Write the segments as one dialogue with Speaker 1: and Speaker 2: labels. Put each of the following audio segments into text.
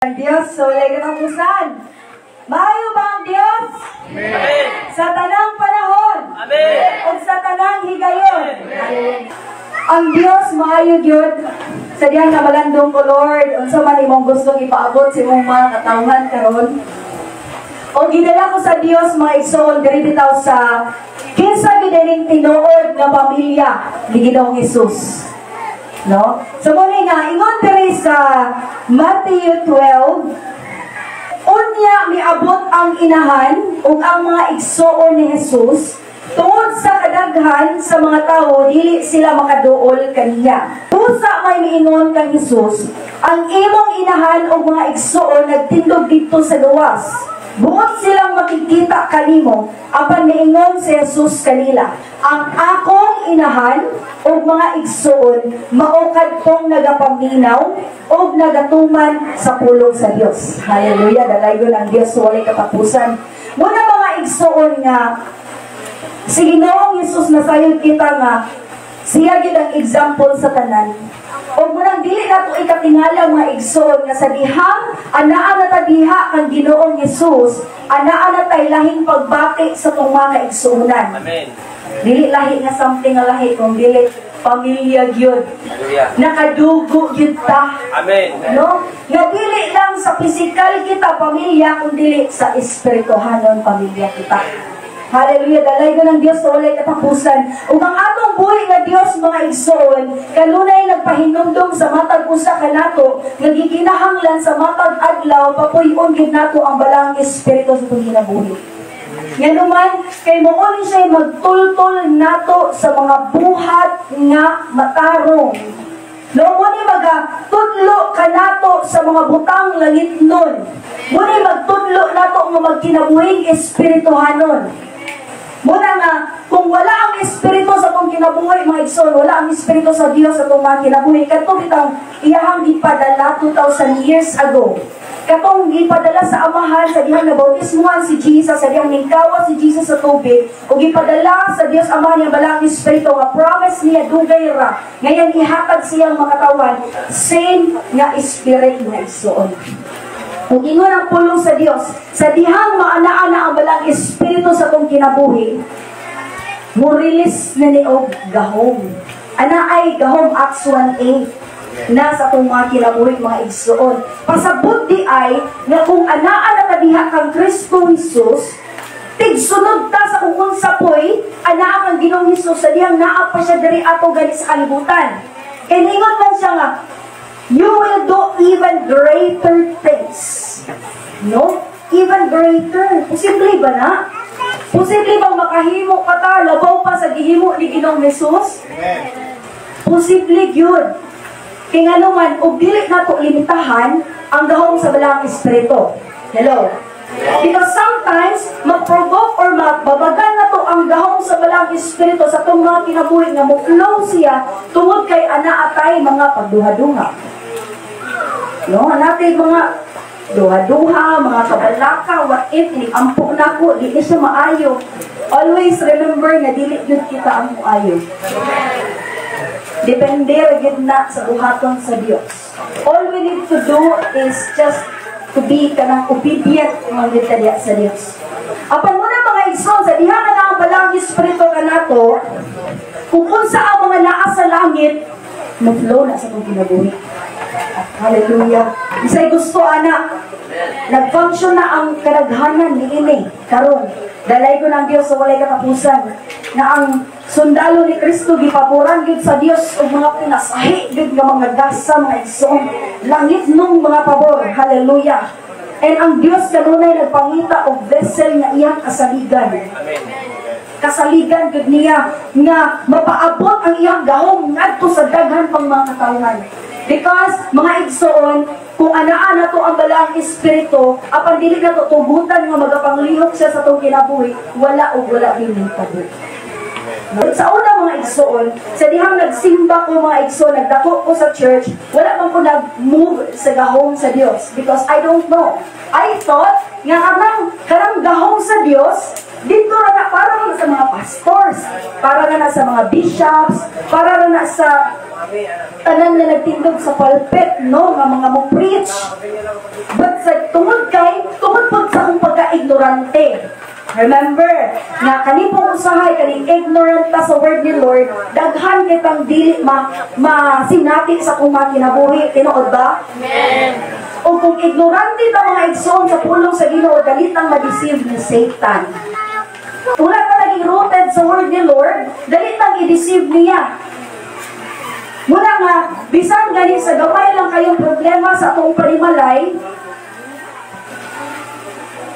Speaker 1: Ang Diyos sa walay katapusan. Maayo ba ang Diyos?
Speaker 2: Amen.
Speaker 1: Sa tanang panahon.
Speaker 2: Amen.
Speaker 1: O sa tanang higayon. Ang Diyos maayo gyud. Sa diyang namalandong ko, Lord, unsa man imong gustong ipaabot sa imong mga katawhan karon. O gidala ko sa Dios, mga igsoon, diri bitaw sa kinsa gyud ining tinuod nga pamilya ni Ginoong Hesus. No? So mo ni nga ingon diri sa Matthew 12, unya miabot ang inahan ug ang mga igsoon ni Jesus. Tungod sa kadaghan sa mga tao, dili sila makaduol kaniya. Busa may miingon kang Jesus, "Ang imong inahan ug mga igsoon nagtindog didto sa gawas. Buot silang makikita kanimo." Apan miingon si Jesus kanila, "Ang akong inahan ug mga igsoon mao kadtong nagapaminaw ug nagatuman sa pulong sa Dios." Hallelujah, dalaygon ang Dios sa walay katapusan. Muna, mga igsoon, nga si Ginoong Hesus, nasayod kita nga siya gyud ang example sa tanan. O munang dili nato ikatingala, mga igsoon, nga sa dihang anaa na ta diha kang Ginoong Hesus, anaa na tay lahing pagbati sa atong mga kaigsuonan.
Speaker 2: Amen.
Speaker 1: Dili lahi nga something nga lahi, kung dili pamilya gyud.
Speaker 2: Hallelujah.
Speaker 1: Nakadugo gyud ta.
Speaker 2: Amen.
Speaker 1: No? Nga dili lang sa physical kita pamilya, kung dili sa espirituhanon pamilya kita. Hallelujah, dalaygon ang Dios sa walay katapusan. Ug ang atong buhi nga Dios, mga igsoon, kanunay nagpahinumdom sa matag usa kanato nga gikinahanglan sa matag adlaw papuy-on gyud nato ang Balaang Espiritu sa atong kinabuhi. Nganuman, kay mao ni siya magtultol nato sa mga buhat nga matarong. No, mo ni magatudlo kanato sa mga butang langitnon. Mo ni magtudlo nato nga magkinabuhing espirituhanon. Muna nga, kung wala ang espiritu sa atong kinabuhi, mga igsoon, wala ang espiritu sa Dios sa atong mga kinabuhi, kadto bitang iyahang gipadala 2,000 years ago. Katong gipadala sa Amahan sa dihang nabautismuhan si Jesus, sa dihang ningkawa si Jesus sa tubig, ug gipadala sa Dios Amahan ang Balaang Espiritu nga promise niya dugay ra. Ngayon ihatag siyang makatawan, same nga spirit, mga igsoon. Ug ingon ang pulong sa Dios, sa dihang maana-ana ang Balaang Espiritu sa atong kinabuhi, mo release na ni og gahom. Ana ay gahom, Acts 1:8 na sa atong mga kinabuhi, mga igsoon. Pasabot di ay nga kung anaa na ta diha kang Kristo Jesus, tigsunod ta sa kung unsa poy anaa kang Ginoong Hesus sa dihang naa pa siya diri ato gani sa kalibutan. Kay ningon man siya nga, "You will do even greater things." No? Even greater. Posible ba na? Posible bang makahimo pa ta labaw pa sa gihimo ni Ginoong Hesus? Posible gyud. Kay ngano man, og dili nato limitahan ang gahom sa Balaang Espiritu. Hello? Because sometimes, mag-provoke or mababagan na to ang gahom sa Balaang Espiritu sa itong mga kinabuhi nga mo-flow siya tungod kay ana atay mga pagduha-duha. No, natay mga duha-duha, mga kabalaka, what if, ni ampo na ko, di ni siya maayo. Always remember nga dili gyud kita ang muayo. Depende ra gyud na sa buhaton sa Dios. All we need to do is just to be kanang obedient mga gyud ta diha sa Dios. Apan muna, mga igsoon, sa diha nga naa ang Balaang Espiritu kanato, kung unsa ang mga naa sa langit, mo-flow na sa atong kinabuhi. Hallelujah. Isay gusto ana. Nag-function na ang kadaghanan ni ini karon. Dalaygon ang Dios sa walay katapusan na ang sundalo ni Kristo gipaboran gyud sa Dios og mga pinasahi gyud nga mga gasa, mga igsoon, langit nung mga pabor. Hallelujah. And ang Dios kanunay nagpangita og vessel nga iyang kasaligan.
Speaker 2: Amen.
Speaker 1: Kasaligan gyud niya nga mapaabot ang iyang gahom ngadto sa daghan pang mga katawhan. Because, mga igsoon, kung anaa na to ang Balaang Espiritu, apan dili na to tugutan nga magapanglihok siya sa atong kinabuhi, wala o wala din tabo. Sa una, mga igsoon, sa dihang nagsimba ko, mga igsoon, nagdako ko sa church, wala man ko nag-move sa gahom sa Dios because I don't know. I thought nga kanang gahom sa Dios Dito ra na para na sa mga pastors, para na sa mga bishops, para na sa tanan na nagtindog sa pulpit, no, nga mga mo preach. But sa tungod kay tungod pud sa akong pagka-ignorante. Remember, nga kani pong usahay, kaning ignorant ta sa word ni Lord, daghan kitang dili ma masinati sa kung mga kinabuhi. Tinuod ba?
Speaker 2: Amen.
Speaker 1: O kung ignorante ta, mga igsoon, sa pulong sa Ginoo, dali tang ma-deceive ni Satan. Wala ka naging rooted sa word ni Lord, dali tang i-deceive niya. Muna nga, bisan gani sa gamay lang kayong problema sa atong panimalay,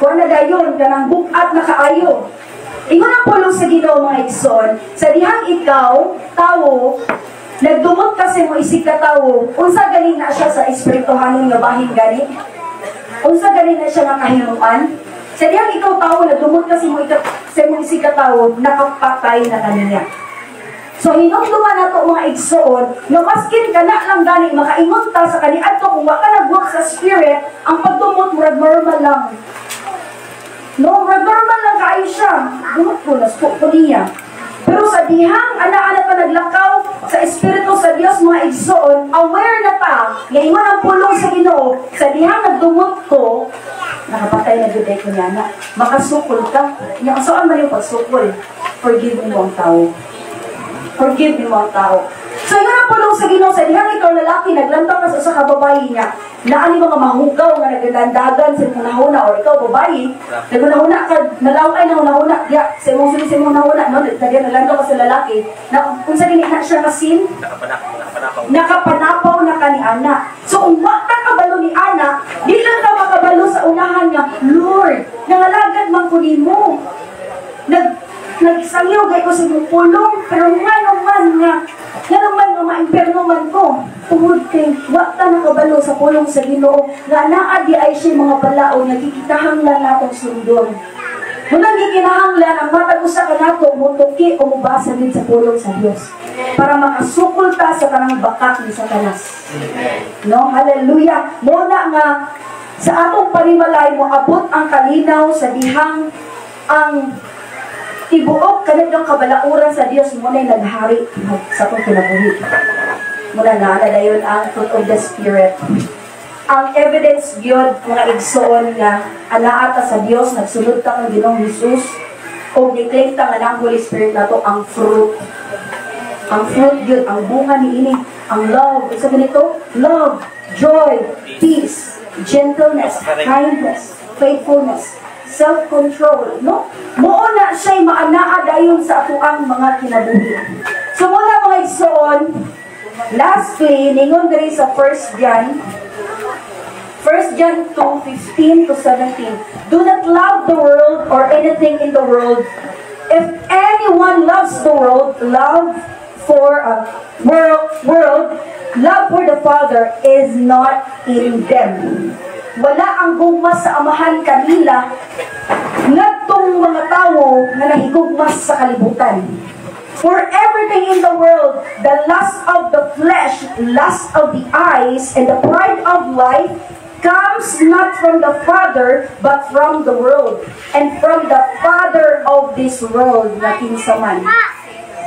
Speaker 1: kuha na dayon, kanang bukat na kaayo. Ingon ang pulong sa Ginoo, mga igsoon, sa dihang ikaw, tawo, nagdumot ka sa imong isig ka tawo, unsa gani na siya sa espirituhanon nga bahin gani? Unsa gani na siya nga kahimuan? Sa dihang ikaw, tawo, nagdumot ka sa imong isig ka tawo, nakapatay na kaniya. So hinumduman nato, mga igsoon, nga maskin kana lang gani makaingon ta sa kaniadto, kung wa ka nag-walk sa spirit, ang pagdumot murag normal lang. No, murag normal lang kaayo siya. Dumot ko, nas ko niya. Pero sa dihang ana-ana pa naglakaw sa espiritu sa Dios, mga igsoon, aware na ta, nga ingon ang pulong sa Ginoo, sa dihang nagdumot ko, nakapatay na jud ko niya na. Makasukol ka. Nya saan man yung pagsukol? Forgive mo ang tao, forgive mo ang tao. So, yun ang pulong sa Ginoo, sa dihang ikaw lalaki, naglantaw ka sa usa ka babae niya, naa ni mga mahugaw nga nagdandagan sa imong hunahuna, or ikaw babae, nagunahuna ka, nalaway na hunahuna, ya, sa imong suli sa imong hunahuna, no, nagdagyan, naglantaw ka sa lalaki, na kung sa gini na siya nga sin,
Speaker 3: Nakapanapaw.
Speaker 1: Nakapanapaw na ka ni ana. So, kung wa ka kabalo ni ana, di lang ka makabalo sa unahan nga, "Lord, nangalagad man ko nimo. Nagsangyaw gay ko sa imong pulong, pero ngano man nga maimperno man ko?" Tungod kay wa ta nakabalo sa pulong sa Ginoo nga naa di ay siya mga balaod nga gikinahanglan natong sundon. Munang gikinahanglan ang matag usa ka nato motuki o mobasa din sa pulong sa Dios para makasukol ta sa tanang bakak ni Satanas. No, hallelujah. Mo na nga sa atong panimalay mo abot ang kalinaw sa dihang ang tibuok kanang kabalauran sa Dios mo na naghari sa atong kinabuhi. Muna na na dayon ang fruit of the Spirit. Ang evidence gyud, mga igsoon, nga anaa ta sa Dios, nagsunod ta kang Ginoong Hesus o ni-claim ta nga ang Holy Spirit nato, ang fruit. Ang fruit gyud, ang bunga niini, ang love. Sa ganito, love, joy, peace, gentleness, kindness, faithfulness, self-control, no? Mao na siya'y maanaa dayon sa atoang mga kinabuhi. So muna, mga igsoon, lastly, ningon diri sa 1 John, 1 John 2, 15 to 17. "Do not love the world or anything in the world. If anyone loves the world, love for a world, love for the Father is not in them." Wala ang gugma sa Amahan kanila ngadtong mga tawo nga nahigugma sa kalibutan. "For everything in the world, the lust of the flesh, lust of the eyes, and the pride of life, comes not from the Father, but from the world. And from the father of this world," nga kinsa man?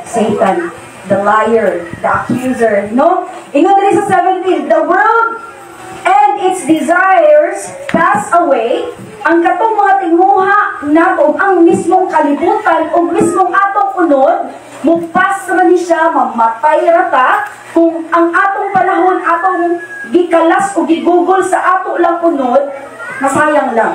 Speaker 1: Satan, the liar, the accuser. No? Ingon diri sa 17, "The world and its desires pass away." Ang katong mga tinguha nato, ang mismong kalibutan o mismong atong unod, mupas ra ni siya, mamatay ra ta kung ang atong panahon atong gikalas o gigugol sa ato lang unod, masayang lang.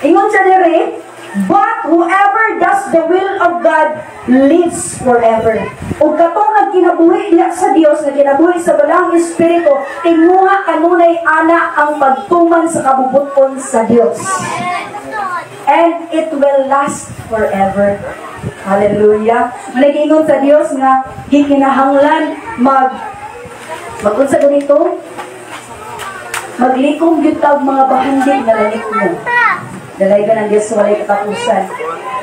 Speaker 1: Ingon siya diri, "But whoever does the will of God lives forever." Ug katong nagkinabuhi niya sa Dios, nagkinabuhi sa Balaang Espiritu, tinguha kanunay ana ang pagtuman sa kabubuton sa Dios. And it will last forever. Hallelujah. Managingon sa Dios nga gikinahanglan magunsa ganito, maglikom gyud tag mga bahandi nga langit mo. Dalaygan ang Diyos sa walay katapusan.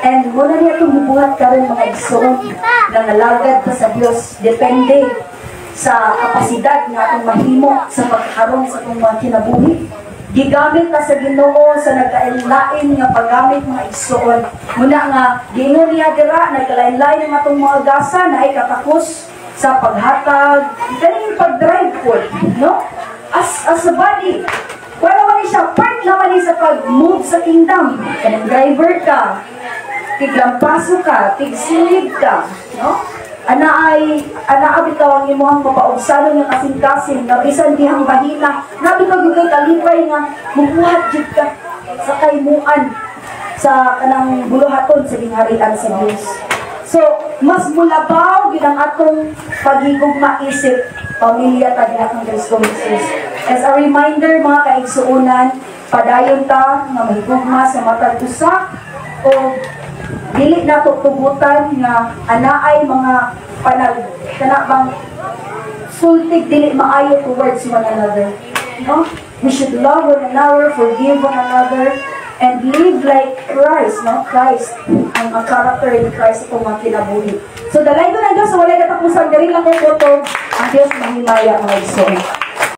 Speaker 1: And muna niya itong bubuhat karon, mga igsoon, nga ngalagad ta sa Diyos. Depende sa kapasidad nga atong mahimo sa pagkakaroon sa atong mga kinabuhi. Gigamit ta sa Ginoo sa nagkainlain nga paggamit, mga igsoon. Muna nga giingon niya dira, nagkalain-lain ang atong mga gasa, naay katakos sa paghatag, kaning pag-drive po, no? As a body, wala man ni siya, part naman ni sa pag-move sa kingdom. Kanang driver ka, tiglampaso ka, tigsilid ka, no? Ana ay ana bitaw ang imuhang mapaugsanon nga kasing-kasing nga bisan dihang bahina, nabi ka gyud kay kalipay nga mubuhat jud ka sa kaimuan sa kanang buluhaton sa gingharian sa Dios. So, mas mulabaw gid ang atong paghigugma isip pamilya ta diha kang Kristo Jesus. As a reminder, mga kaigsuonan, padayon ta nga mahigugma sa matag usa o dili nato tugutan nga anaay mga panag kana bang sultig dili maayo towards one another. No? We should love one another, forgive one another, and live like Christ, no? Christ, ang character ni Christ itong mga kinabuhi. So, dalay ko ng Diyos, walay katapusan, diri lang ko kutob, ang Diyos mahimaya, mga igsoon.